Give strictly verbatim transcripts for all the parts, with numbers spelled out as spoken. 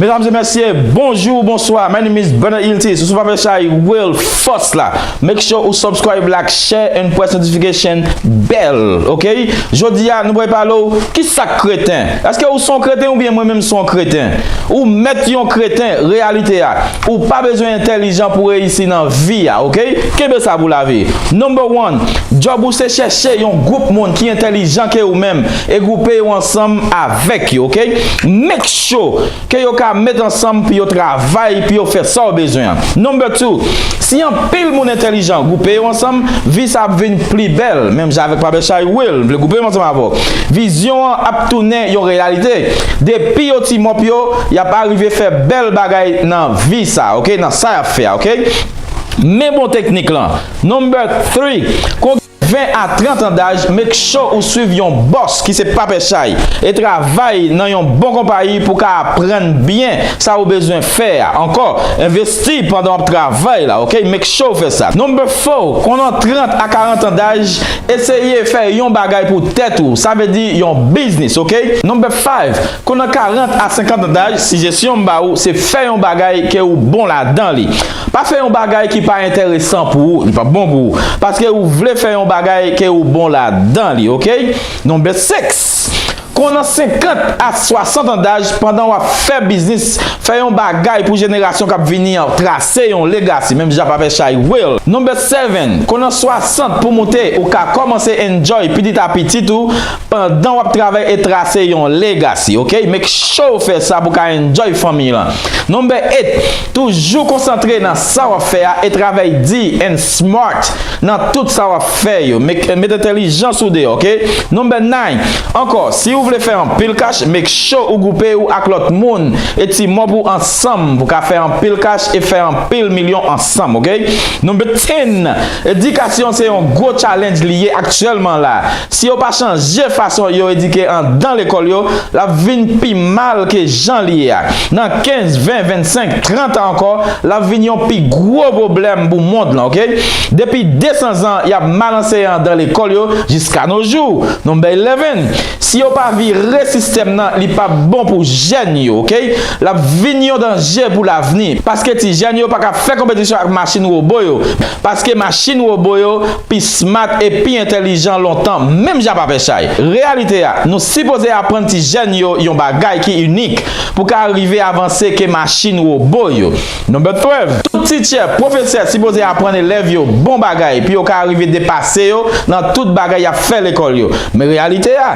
Medam e mesye, bonjou, bonswa. My name is Bernard Iltis. Ou sou Papè Chay Will Force la. Make sure ou subscribe, like, share and press notification bell, ok? Jodi a, nou pral pale w ki sa k kreten. Èske ou se yon kreten oubyen mwen menm se yon kreten? Ou mèt yon kreten, reyalite a. Ou pa bezwen entèlijan pou reyisi nan vi a, ok? Kenbe sa pou lavi. Number one, job ou se chèche yon gwoup moun ki entèlijan ke ou menm e gwoupe yo ansanm avèk yo, ok? Make sure ke yo ka met ansanm pou yo travay, pou yo fè sa w bezwen an. Number two, si anpil moun entèlijan gwoupe yo ansanm, vi sa ap vin pli bèl. Menm jan avèk Papè Chay Will, m vle gwoupe m ansanm avè w. Vizyon an ap tounen yon reyalite. Depi yo ti mòp yo, y ap arive fè bèl bagay nan vi sa, ok? Nan sa y ap fè a, ok? Men bon teknik lan. Number three, kon ven a trant an daj, make sure ou swiv yon bòs ki se Papè Chay e travay nan yon bon konpayi pou ka aprann byen sa ou bezwen fè a. Ankò, envesti pandan w ap travay la, ok? Make sure ou fè sa. Number four, kon nan trant a karant an daj, eseye fè yon bagay pou tèt ou. Sa vle di yon biznis, ok? Number five, kon nan karant a senkant an daj, sijesyon m ba ou, se fè yon bagay ke ou bon ladan li. Pa fè yon bagay ki pa enteresan pou ou, li p ap bon pou ou. Paske ou vle fè yon bagay ke ou bon ladan li, ok? Number six, kon nan senkant a swasant an daj, pandan w ap fè biznis, fè yon bagay pou jenerasyon k ap vini an, trase yon legacy, menm jan Papè Chay Will. Number seven, kon nan swasant pou moute, ou ka kòmanse enjoy pitit a pitit ou, pandan w ap travay e trase yon legacy, ok? Make sure ou fè sa pou ka enjoy fanmi lan. Number eight, toujou konsantre nan sa w ap fè a e travay di and smart nan tout sa w ap fè yo. Met, met entèlijans ou deyò, ok? Number nine, ankò, si ou vle fè anpil kach, make sure ou gwoupe ou ak lòt moun e ti mòp ou ansanm pou ka fè anpil kach e fè anpil milyon ansanm, ok? Number ten, edikasyon se yon gwo challenge li ye aktyèlman la. Si yo pa chanje fason yo edike anndan lekòl yo, l ap vin pi mal ke jan li ye a. Nan kenz, ven, vennsenk, trant an ankò, l ap vin yon pi gwo pwoblèm pou mond lan, ok? Depi de san zan, y ap mal anseye anndan lekòl yo jiska no jou. Number eleven, si yo pa vire sistèm nan, li p ap bon pou jèn yo, ok? L ap vin yon danje pou lavni, paske ti jèn yo pa ka fè konpetisyon ak machin wobo yo, paske machin wobo yo pi smart e pi entèlijan lontan, menm jan Papè Chay. Reyalite a, nou sipoze aprann ti jèn yo yon bagay ki inik pou ka rive avanse ke machin wobo yo. Number twelve, tout teacher, pwofesè sipoze aprann elèv yo bon bagay pou yo ka rive depase yo nan tout bagay y ap fè lekòl yo. Men reyalite a,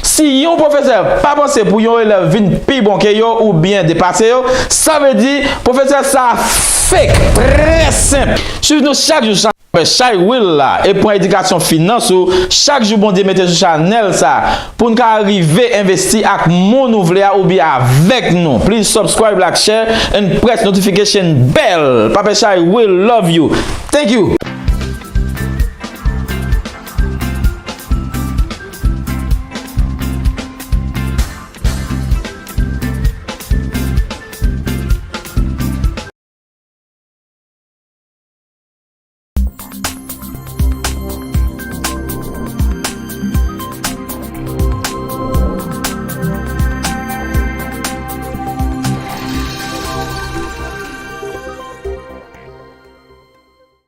si yon pwofesè pa panse pou yon elèv vin pi bon ke yo oubyen depase yo, sa vle di pwofesè sa a fake. Trè senp. Swiv nou chak jou, Chay Will la, e pran edikasyon finans ou chak jou Bondye mete sou chanèl sa pou n ka rive envesti ak moun ou vle a oubyen avèk nou. Please subscribe, like, share and press notification bell. Papè Chay Will love you. Thank you.